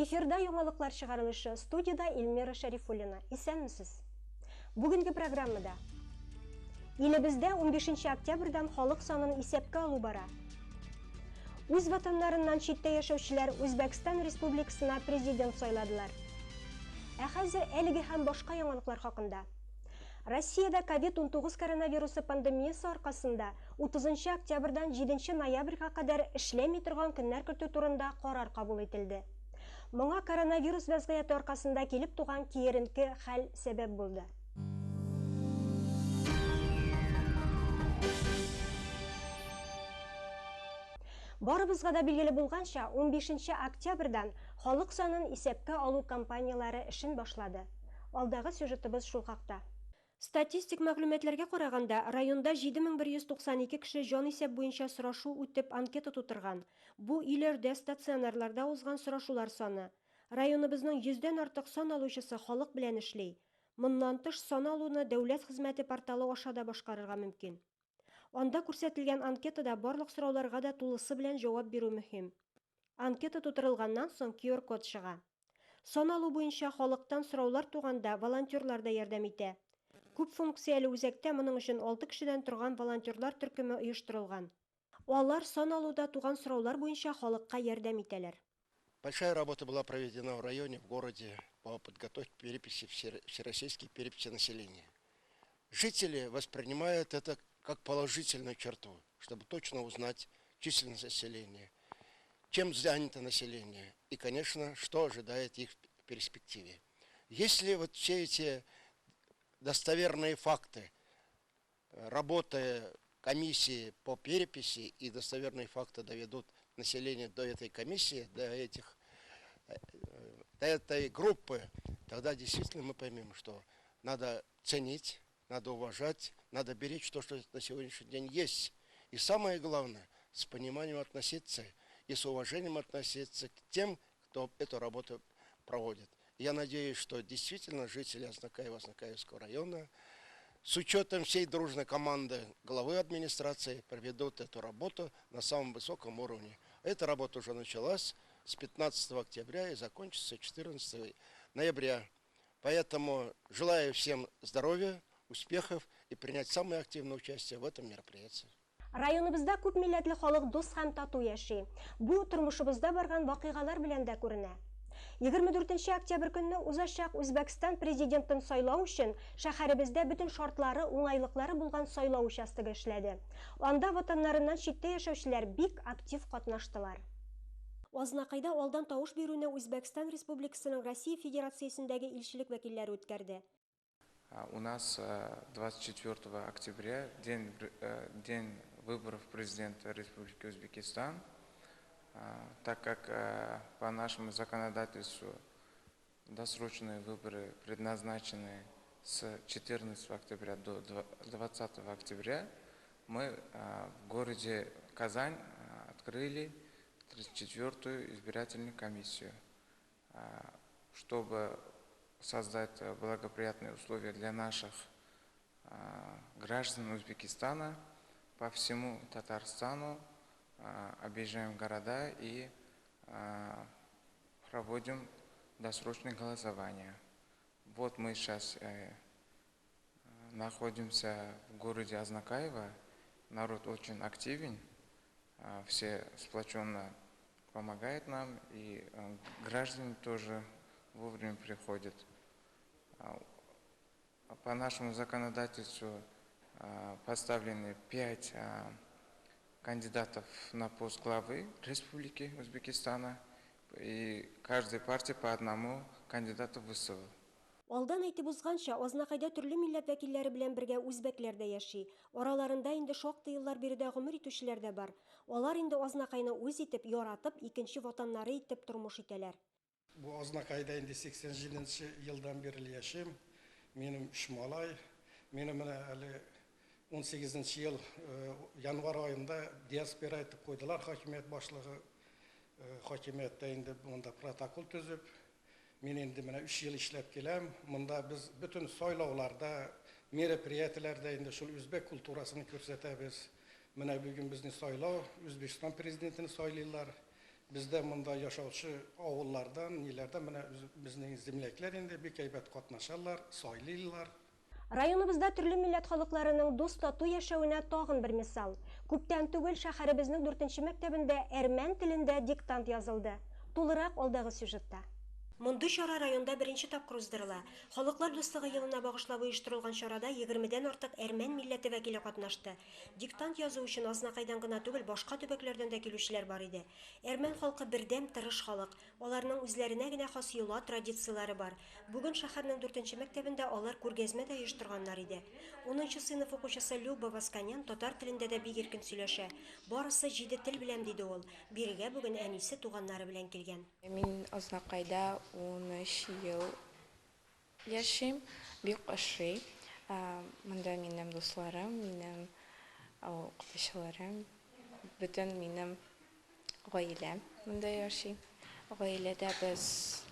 Эфирда яңалыклар чыгарылышы, студиядә Эльмира Шәрифуллина. Исәнмесез! Бүгенге программада Илебездә 15 октябрьдән халык санын исәпкә алу бара. Үз ватаннарыннан читтә яшәүчеләр Үзбәкстан Республикасына президент сайладылар. Ә хәзер әлеге һәм башка яңалыклар хакында. Россиядә ковид-19 коронавирусы пандемиясе аркасында 30 октябрьдән 7 ноябрьгә кадәр эшләми торган көннәр кертү турында карар кабул ителде. Моңа коронавирус вәзгыяте аркасында килеп туган киеренке хәл сәбәп булды. Барыбызга да билгеле булганча, 15 октябрьдән халык санын исәпкә алу кампанияләре эшен башлады. Алдагы сюжетыбыз шул хакта. Статистик мәгълүматларга караганда, районда 7192 кеше җанисәп буенча сорашу үтеп анкета тутырган. Бу өйләрдә, стационарларда узган сорашулар саны. Районыбызның йөздән артык сан алучысы халык белән эшли. Моннан тыш, сан алуны дәүләт хезмәте порталы аша да башкарырга мөмкин. Анда күрсәтелгән анкетада барлык сорауларга да тулысы белән җавап бирү мөһим. Анкета тутырылганнан соң QR-код чыга. Сан алу буенча халыктан сораулар туганда волонтерлар да ярдәм итә. Күп функцияле үзәктә моның өчен алты кешедән торган волонтерлар төркеме оештырылган. Алар сан алуда туган сораулар буенча халыкка ярдәм итәләр. Большая работа была проведена в районе, в городе по подготовке переписи, всероссийской переписи населения. Жители воспринимают это как положительную черту, чтобы точно узнать численность населения, чем занято население и, конечно, что ожидает их в перспективе. Если вот все эти достоверные факты работы комиссии по переписи и достоверные факты доведут население до этой комиссии, до этой группы, тогда действительно мы поймем, что надо ценить, надо уважать, надо беречь то, что на сегодняшний день есть. И самое главное, с пониманием относиться и с уважением относиться к тем, кто эту работу проводит. Я надеюсь, что действительно жители Азнакаева, Азнакаевского района с учетом всей дружной команды главы администрации проведут эту работу на самом высоком уровне. Эта работа уже началась с 15 октября и закончится 14 ноября. Поэтому желаю всем здоровья, успехов и принять самое активное участие в этом мероприятии. Районыбызда күп милләтле халык дус һәм тату яши. Бу тормышыбызда барган вакыйгалар белән дә күренә. 24 октябрь көнне узачак Үзбәкстан президентын сайлау өчен шәһәребездә бөтен шартлары, уңайлыклары булган сайлау участогы эшләде. Анда ватаннарыннан читтә яшәүчеләр бик актив катнаштылар. Азнакайда алдан тавыш бирүне Үзбәкстан Республикасының Россия Федерациясендәге илчелек вәкилләре үткәрде. У нас 24 октября день выборов президента Республики Узбекистан. Так как по нашему законодательству досрочные выборы предназначены с 14 октября до 20 октября, мы в городе Казань открыли 34-ю избирательную комиссию, чтобы создать благоприятные условия для наших граждан Узбекистана по всему Татарстану, объезжаем города и проводим досрочное голосование. Вот мы сейчас находимся в городе Азнакаево. Народ очень активен, все сплоченно помогают нам, и граждане тоже вовремя приходят. По нашему законодательству поставлены пять кандидатов на пост главы Республики Узбекистана, и каждая партия по одному кандидату выставила. Алдан әйтеп узганча, Азнакайда төрле милләт вәкилләре белән бергә үзбәкләр дә яши. Араларында инде шактый еллар биредә гомер итүчеләр дә бар. Алар инде Азнакайны үз итеп, яратып, икенче ватаннары итеп тормыш итәләр. Бу Азнакайда инде 87 елдан бирле яшим. Минем өч малай. Мине менә әле 18 ел январь аенда диаспора итеп куйдылар хакимият башлыгы. Хакимияттә инде монда протокол төзеп, мин инде менә 3 ел эшләп киләм. Монда без бөтен сайлауларда, мероприятиеләрдә инде шул үзбәк культурасын күрсәтәбез. Менә бүген безне сайлау, Үзбәкстан президентын сайлыйлар. Бездә монда яшаучы авыллардан, ниләрдән менә безнең земляклар инде бик әйбәт катнашалар, сайлыйлар. Районыбызда төрле милләт халыкларының дус-тату яшәвенә тагын бер мисал. Күптән түгел шәһәребезнең дүртенче мәктәбендә әрмән телендә диктант язылды. Тулырак алдагы сюжетта. Мондый чара районда беренче тапкыр уздырыла. Халыклар дуслыгы елына багышлап оештырылган чарада егермедән артык әрмән милләте вәкиле катнашты. Диктант язу өчен Азнакайдан гына түгел, башка төбәкләрдән дә килүчеләр бар иде. Әрмән халкы бердәм, тырыш халык. Аларның үзләренә генә хас йола, традицияләре бар. Бүген шәһәрнең дүртенче мәктәбендә алар күргәзмә дә оештырганнар иде. Унынчы сыйныф укучысы Люба Восканян татар телендә дә бик иркен сөйләшә. Барысы җиде тел беләм, диде ул. Бирегә бүген әнисе, туганнары белән килгән. Мин Азнакайда 13 ел яшим, бик ошый. Монда минем дусларым, минем укытучыларым, бөтен минем гаиләм монда яши. Гаиләдә без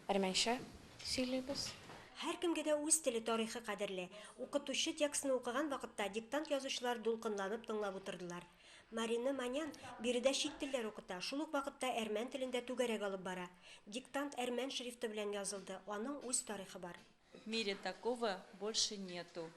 әрмәнчә сөйлибез. Һәркемгә дә үз теле, тарихы кадерле. Укытучы текстны укыган вакытта диктант язучылар дулкынланып тыңлап утырдылар. Марина Манян биредә чит телләр укыта, шул ук вакытта әрмән телендә түгәрәк алып бара. Диктант әрмән шрифты белән язылды, аның үз тарихы бар. В мире такого больше нету.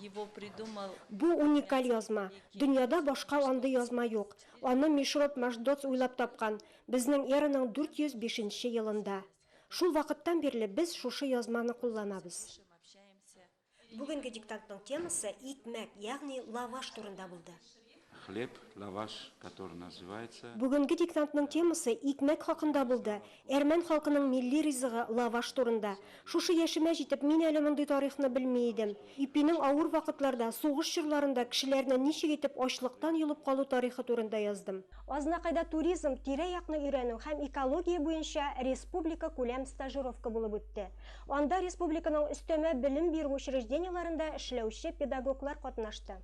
Его придумал. Бу уникаль язма. Дөньяда башка андый язма юк. Аны Мишроп Машдоц уйлап тапкан, безнең эраның 405 нче елында. Шул вакыттан бирле без шушы язманы кулланабыз. Бүгенге диктантның темасы икмәк, ягъни лаваш турында булды. Хлеб, лаваш, который называется. Бүгенге диктантның темасы икмәк хакында булды. Әрмән халкының милли ризыгы лаваш турында. Шушы яшемә җитеп, мин әле мондый тарихны белми идем. Ипинең авыр вакытларда, сугыш чорларында кешеләрне ничек итеп ачлыктан йолып калу тарихы турында яздым. Азнакайда туризм, тирә-якны өйрәнү һәм экология буенча республика күләм стажировка булып үтте. Анда республиканың өстәмә белем бирү учреждениеләрендә эшләүче педагоглар катнашты.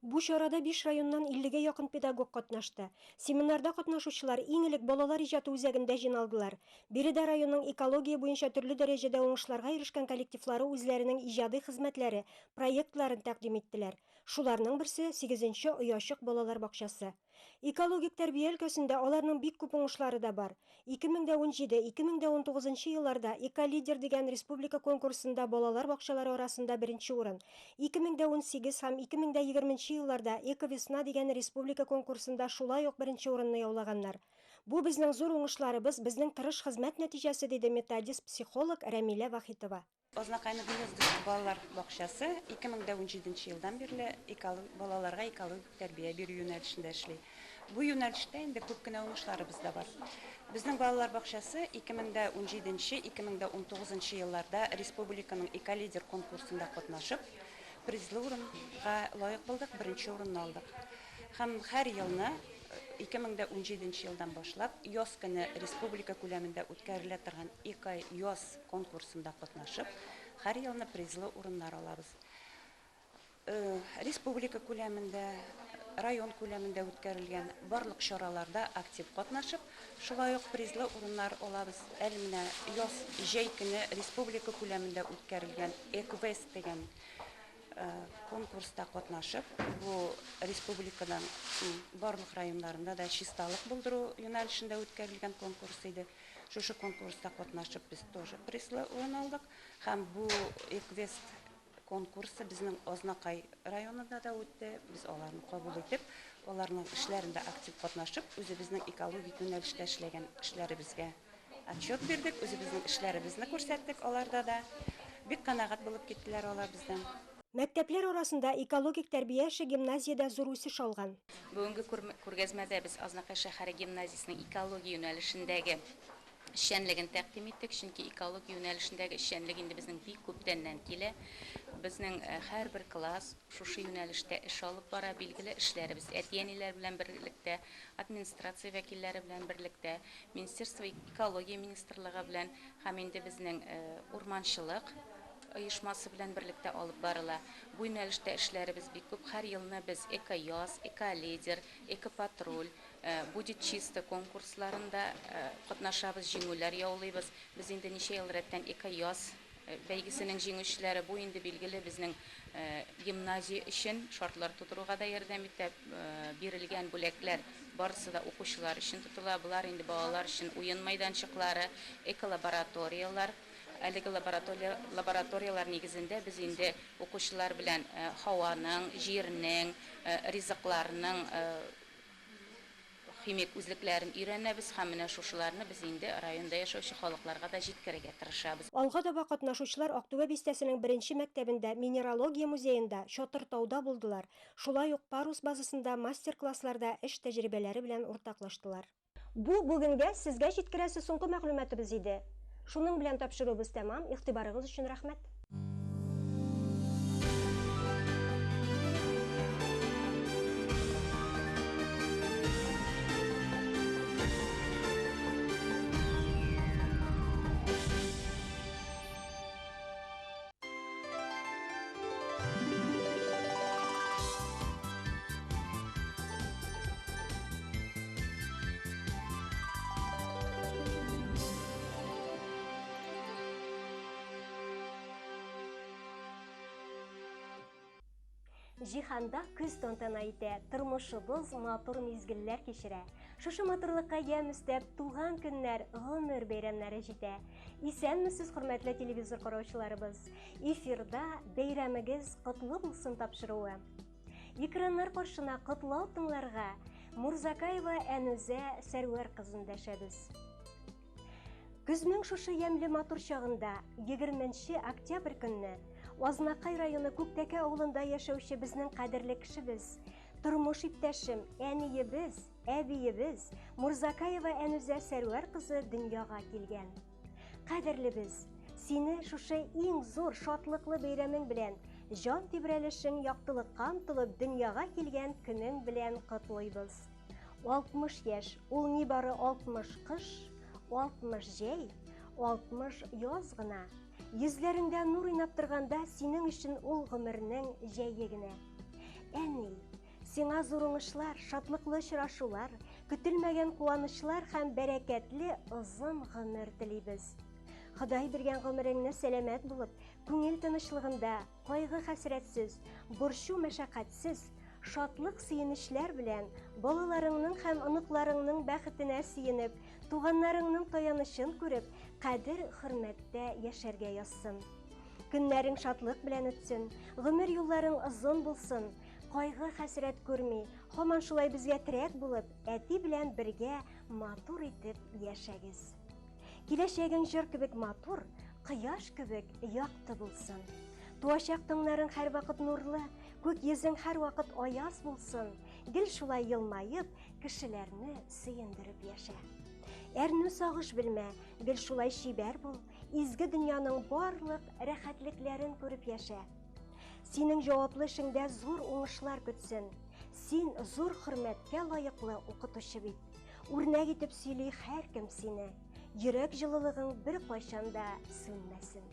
Бу чарада биш районнан иллегә якын педагог катнашты. Семинарда катнашучылар иң элек балалар иҗаты үзәгендә җыйналдылар. Биредә районның экология буенча төрле дәрәҗәдә уңышларга ирешкән коллективлары үзләренең иҗади хезмәтләре, проектларын тәкъдим иттеләр. Шуларның берсе, сигезенче Оячык балалар бакчасы. Экологик тәрбия өлкәсендә аларның бик күп уңышлары да бар. 2017, 2019 елларда Эколидер дигән республика конкурсында балалар бакчалары арасында беренче урын, 2018 һәм 2020 елларда Эковесна дигән республика конкурсында шулай ук беренче урынны яулаганнар. Бу безнең зур уңышларыбыз, безнең тырыш хезмәт нәтиҗәсе, диде методист-психолог Рәмилә Вахитова. Азнакайның Гнездышко балалар бакчасы 2017 елдан бирле балаларга экологик тәрбия бирү юнәлешендә эшли. Бу юнәлештә инде күп кенә уңышларыбыз да бар. Безнең балалар бакчасы 2017-2019 елларда республиканың Эколидер конкурсында катнашып, призлы урынга лаек булдык, беренче урынны алдык. Һәм һәр елны 2017 елдан башлап, яз көне республика күләмендә үткәрелә торган Эко-яз конкурсында катнашып, һәр елны призлы урыннар алабыз. Республика күләмендә, район күләмендә үткәрелгән барлык чараларда актив катнашып, шулай ук призлы урыннар алабыз. Әле менә яз, җәй көне республика күләмендә үткәрелгән Эквест дигән конкурста катнашып, бу республиканың барлык районнарында да чисталык булдыру юнәлешендә үткәрелгән конкурс иде. Шушы конкурста катнашып без тоже призлы урын алдык. Һәм бу Эквест конкурсы безнең Азнакай районында да үтте. Без аларны кабул итеп, аларның эшләрендә актив катнашып, үзебезнең экологик юнәлештә эшләгән эшләребезгә отчет бирдек, үзебезнең эшләребезне күрсәттек аларда да. Бик канәгать булып киттеләр алар бездән. Мәктәпләр арасында экологик тәрбия эше гимназиядә зур үсеш алган. Бүгенге күргәзмәдә без Азнакай шәһәре гимназиясенең экология юнәлешендәге эшчәнлеген тәкъдим иттек, чөнки экология юнәлешендәге эшчәнлек инде безнең бик күптәннән килә. Безнең һәрбер класс шушы юнәлештә эш алып бара, билгеле эшләребез әти-әниләр белән берлектә, администрация вәкилләре белән берлектә, Министерство экология министрлыгы белән һәм инде безнең урманчылык оешмасы белән берлектә алып барыла. Бу юнәлештә эшләребез бик күп. Һәр елны без Эко-яз, Эко-лидер, Эко-патруль, Будет чисто конкурсларында катнашабыз, җиңүләр яулыйбыз. Без инде ничә ел рәттән Эко-яз бәйгесенең җиңүчеләре. Бу инде билгеле безнең гимназия өчен шартлар тудыруга да ярдәм итә. Бирелгән бүләкләр барысы да укучылар өчен тотыла. Болар инде балалар өчен уен мәйданчыклары, эколабораторияләр. Әлеге лабораторияләр нигезендә без инде укучылар белән һаваның, җирнең, ризыкларның химик үзлекләрен өйрәнәбез һәм менә шушыларны без инде районда яшәүче халыкларга да җиткерергә тырышабыз. Алга таба катнашучылар Актүбә бистәсенең беренче мәктәбендә, Минералогия музеенда, Чатыр тауда булдылар, шулай ук Парус базасында мастер-классларда эш тәҗрибәләре белән уртаклаштылар. Бу бүгенгә сезгә җиткерәсе соңгы мәгълүматыбыз иде. Шуның белән тапшыруыбыз тәмам, игътибарыгыз өчен рәхмәт. Җиһанда көз тантана итә, тормышыбыз матур мизгелләр кичерә. Шушы матурлыкка ямь өстәп, туган көннәр, гомер бәйрәмнәре җитә. Исәнмесез, хөрмәтле телевизор караучыларыбыз. Эфирда бәйрәмегез котлы булсын тапшыруы. Экраннар каршына котлау тыңларга Мурзакаева Әнүзә Сәрвәр кызын дәшәбез. Көзнең шушы ямьле матур чагында, 20 октябрь көнне Азнакай районы Күктәкә авылында яшәүче безнең кадерле кешебез, тормыш иптәшем, әниебез, әбиебез Мурзакаева Әнүзә Сәрвәр кызы дөньяга килгән. Кадерлебез, сине шушы иң зур шатлыклы бәйрәмең белән, җан тибрәлешең яктылыкка омтылып дөньяга килгән көнең белән котлыйбыз. 60 яшь, ул нибары 60 кыш, 60 җәй, 60 яз гына. Йөзләреңдә нур уйнап торганда синең өчен ул гомернең җәе генә. Әни, сиңа зур уңышлар, шатлыклы очрашулар, көтелмәгән куанычлар һәм бәрәкәтле озын гомер телибез. Ходай биргән гомереңне сәламәт булып, күңел тынычлыгында, кайгы-хәсрәтсез, борчу-мәшәкатьсез, шатлык-сөенечләр белән, балаларыңның һәм оныкларыңның бәхетенә сөенеп, туганнарыңның таянычын күреп, кадер-хөрмәттә яшәргә язсын. Көннәрең шатлык белән үтсен, гомер юлларың озын булсын, кайгы-хәсрәт күрми, һаман шулай безгә терәк булып, әти белән бергә матур итеп яшәгез. Киләчәгең җыр кебек матур, кояш кебек якты булсын. Туачак таңнарың һәрвакыт нурлы, күк йөзең һәрвакыт аяз булсын. Гел шулай елмаеп, кешеләрне сөендереп яшә. Әрнү сагыш белмә, гел шулай чибәр бул, изге дөньяның барлык рәхәтлекләрен күреп яшә. Синең җаваплы эшеңдә зур уңышлар көтсен. Син зур хөрмәткә лаеклы укытучы бит. Үрнәк итеп сөйли һәркем сине. Йөрәк җылылыгың беркайчан да сүнмәсен.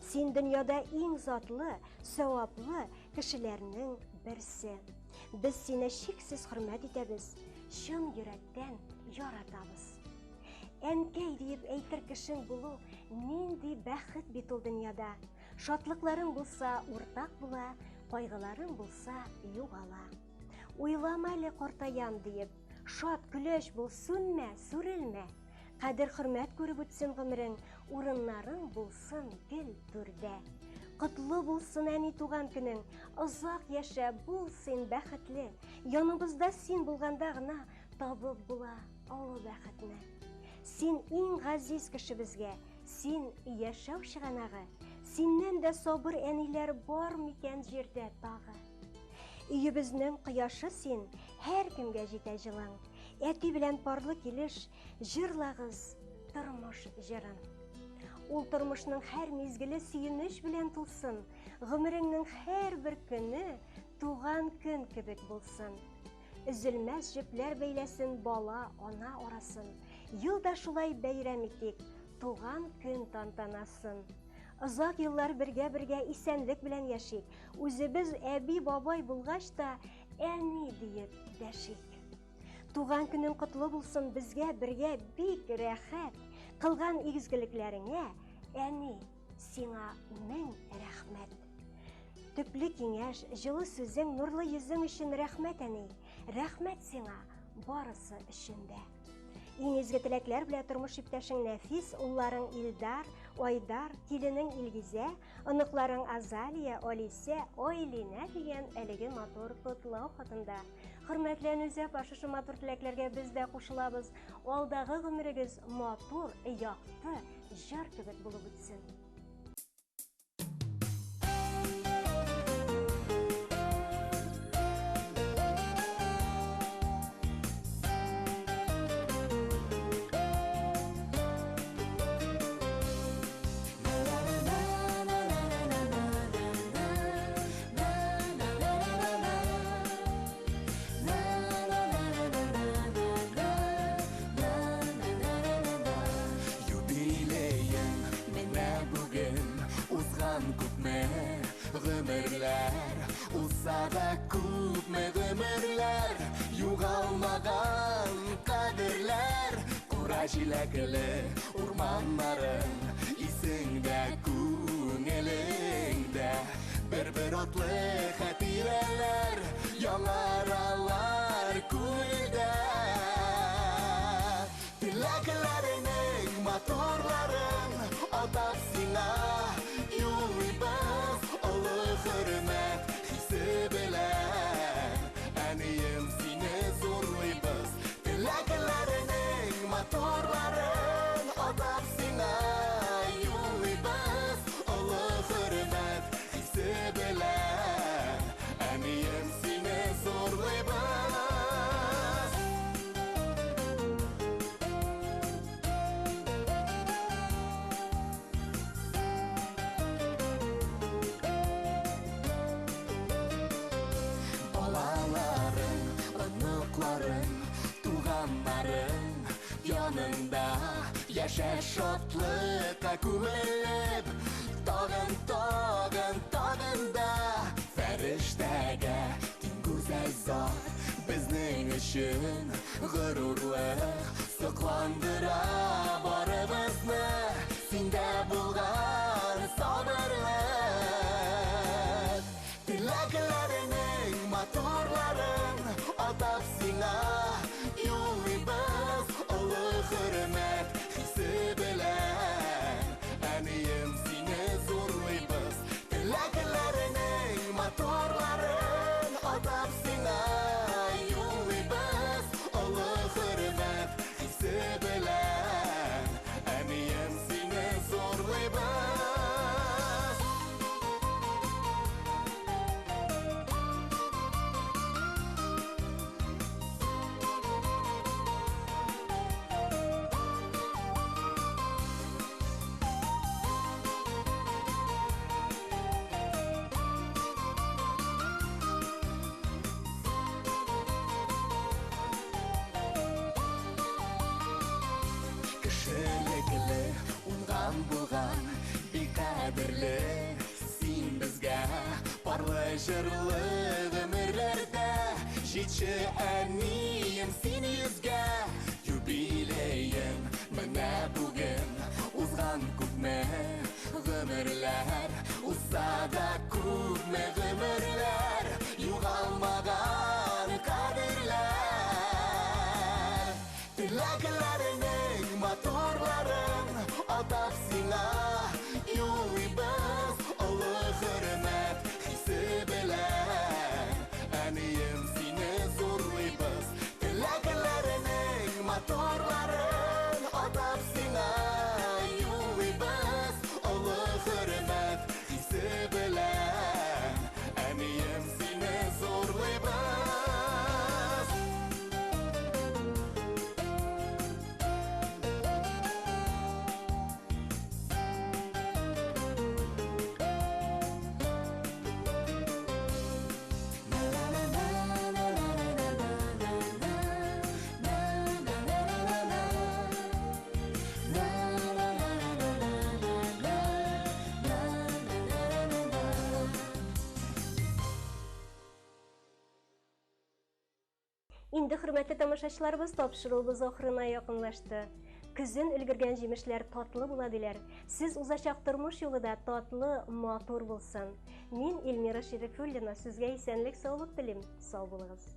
Син дөньяда иң затлы, саваплы кешеләрнең берсе. Без сине чиксез хөрмәт итәбез, чын йөрәктән яратабыз. Әнкәй диеп әйтер кешең булу нинди бәхет бит ул дөньяда. Шатлыкларың булса уртак була, кайгыларың булса югала. Уйлама әле картаям диеп, шат, көләч бул, сүнмә, сүрелмә. Кадер-хөрмәт күреп үтсен гомерең, урыннарың булсын гел түрдә. Котлы булсын әни туган көнең, озак яшә, бул син бәхетле. Яныбызда син булганда гына табып була олы бәхетне. Син иң газиз кеше безгә, син яшәү чыганагы. Синнән дә сабыр әниләр бар микән җирдә тагы? Өебезнең кояшы син, һәркемгә җитә җылың. Әти белән парлы килеш җырлагыз тормыш җырын. Ул тормышның һәр мизгеле сөенеч белән тулсын, гомереңнең һәрбер көне туган көн кебек булсын. Өзелмәс җепләр бәйләсен бала ана арасын. Ел да шулай бәйрәм итик туган көн тантанасын. Озак еллар бергә-бергә исәнлек белән яшик. Үзебез әби-бабай булгач та әни диеп дәшик. Туган көнең котлы булсын, безгә бергә бик рәхәт. Кылган изгелекләреңә, әни, Сиңа мең рәхмәт. Төпле киңәш, җылы сүзең, нурлы йөзең өчен рәхмәт, әни. Рәхмәт сиңа барысы өчен дә. Иң изге теләкләр белән тормыш иптәшең Нәфис, улларың Илдар, Айдар, киленең Илгизә, оныкларың Азалия, Алисә, Айлинә дигән әлеге матур котлау хатында. Хөрмәтле Әнүзә апа, шушы матур теләкләргә без дә кушылабыз. Алдагы гомерегез матур, якты, җыр кебек булып үтсен. Юбилеең менә бүген узган күпме гомерләр узса да күпме гомерләр югалмаган кадерләр кура җиләкле урманнарың исеңдә күңелеңдә бер-бер атлы хатирәләр яңаралар күңелдә Теләкләреңнең матурларын атап сиңа юллыйбыз олы хөрмәт хисе белән әнием сине зурлыйбыз Теләкләреңнең матурларын атап сиңа юллыйбыз олы хөрмәт хисе белән әнием сине зурлыйбыз Балаларың, оныкларың, туганнарың янында яшә шатлыкка күмелеп, тагын, тагын, тагын да фәрештәгә тиң гүзәл зат безнең өчен горурлык сокландыра барыбызны синдә булган сабырлык Теләкләреңнең матурларын атап сиңа юллыйбыз олы хөрмәт хисе белән әнием сине зурлыйбыз Теләкләреңнең матурларын атап сиңа юллыйбыз олы хөрмәт хисе белән әнием сине зурлыйбыз Кешелекле, уңган булган, бик кадерле Син безгә парлы җырлы гомерләрдә Җитче әнием син йөзгә Юбилеең менә бүген узган күпме гомерләр Узса да күпме гомерләр югалмаган кадерләр Теләкләреңнең матурларын атап сиңа юллыйбыз олы хөрмәт хисе белән әнием сине зурлыйбыз Теләкләреңнең матурларын атап сиңа юллыйбыз олы хөрмәт хисе белән әнием сине зурлыйбыз Инде хөрмәтле тамашачыларыбыз, тапшыруыбыз ахырына якынлашты. Көзен өлгергән җимешләр татлы була диләр. Сез узачак тормыш юлы да татлы, матур булсын. Мин Эльмира Шәрифуллина сезгә исәнлек-саулык телим. Сау булыгыз.